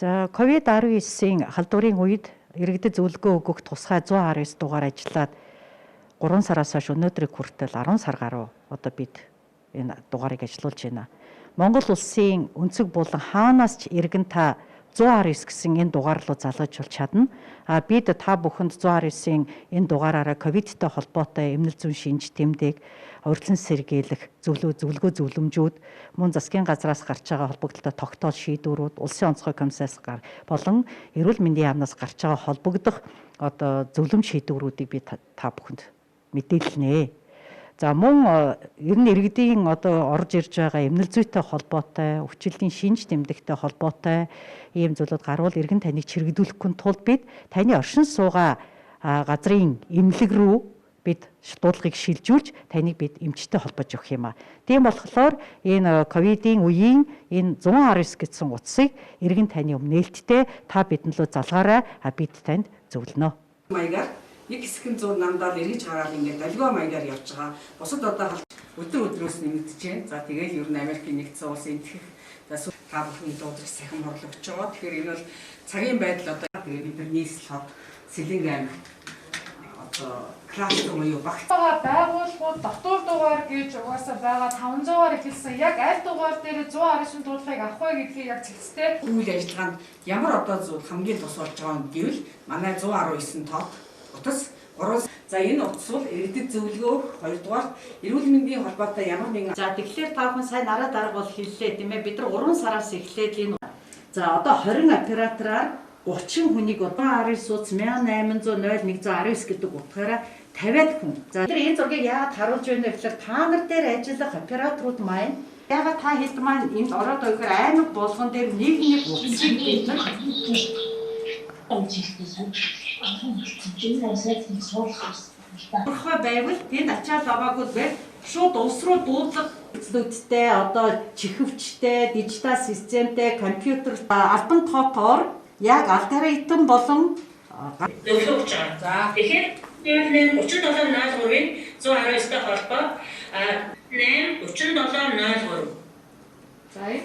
За, COVID-19-ийн халдварын үед иргэдэд зөвлөгөө өгөх тусгай 119 дугаар ажиллаад 3 сараас хойш өнөөдрийг хүртэл 10 сар гаруй одоо бид энэ дугаарыг ажилуулж байна. Монгол улсын өнцөг булан хаанаас ч иргэн та 119 гэсэн энэ дугаар руу залгаж бол чадна. А бид та бүхэнд 119-ийн энэ дугаараараа ковидтой холбоотой эмнэл зүйн шинж тэмдэг, урьдчилан сэргийлэх зөвлөгөө зөвлөмжүүд, мөн засгийн газраас гарч байгаа холбогдлолтой тогтоол шийдвэрүүд, улсын онцгой комиссаас гар болон эрүүл мэндийн яамнаас гарч байгаа холбогдох одоо зөвлөмж шийдвэрүүдийг би та бүхэнд мэдээлнэ. За, мөн ер нь иргэдийн одоо орж ирж байгаа эмнэл зүйтэй холбоотой, өвчлөлийн шинж тэмдэгтэй холбоотой ийм зүйлүүд гарвал иргэн таныг чирэгдүүлэхгүй тулд бид таны оршин суугаа газрын эмнэлэг рүү бид дуудлагыг шилжүүлж таныг бид эмчтэй холбож өгөх юм а. Тийм болохоор энэ ковидын үеийн энэ 119 гэсэн утсыг иргэн таны өмнө нээлттэй та бидэн лөө залгаарай, а бид танд зөвлөнө. Маягаар нэг хэсэг нь зур намдаал эргэж гараад ингээд долгио маягаар явж байгаа. Бусад одоо өдөр өдрөөс нэмэгдэж байна. За, тэгэл ер нь Америкийн нэгдсэн улс, Энэтхэг, за, та бүхэн дуудрах сахин хорлогдож байгаа. Тэгэхээр энэ бол цагийн байдал. Одоо тэгээ бид нар нийслэл, хот, Сэлэнгэ аймагт одоо кластер буюу багц байгаа байгууллагууд дотуур дугаар гэж угаасаа байгаа, 500-аар эхэлсэн. Яг аль дугаар дээр 119 дуудлагыг авах вэ гэдгийг яг цэгцтэй үйл ажиллагаанд ямар одоо зүйл хамгийн тус болж байгаа юм гэвэл манай 119 тоо утас 3. За, энэ утас бол иргэдэд зөвлөгөө, хоёрдугаар эрүүл мэндийн холбоотой ямар нэгэн За, тэгэхээр та бүхэн сайн нараа дарга бол хэллээ, тийм ээ. Бид нар 3 сараас эхлээд энэ, за, одоо 20 оператораар 30 хүнийг одоо 19 сууц 1800 0119 гэдэг утгаараа 50-аад хүн. За, тэр энэ зургийг яагаад харуулж байна вэ гэхээр та нар дээр ажиллах операторууд маань яагаад та хэд маань энд ороод өгөхөр аймаг болгон дээр нэг нэг утсыг бид нар Тодорхой байвал тэнд ачаал аваагүй байл шууд улс руу дуудлага үзлүүдтэй, одоо чихвчтэй, дижитал системтэй, компьютер, албан тоотоор яг алгоритм болон зөвлөгөө өгч байгаа. За. Тэгэхээр 8 37 03-ын 119-тэй холбоо 8 37 03. За, энэ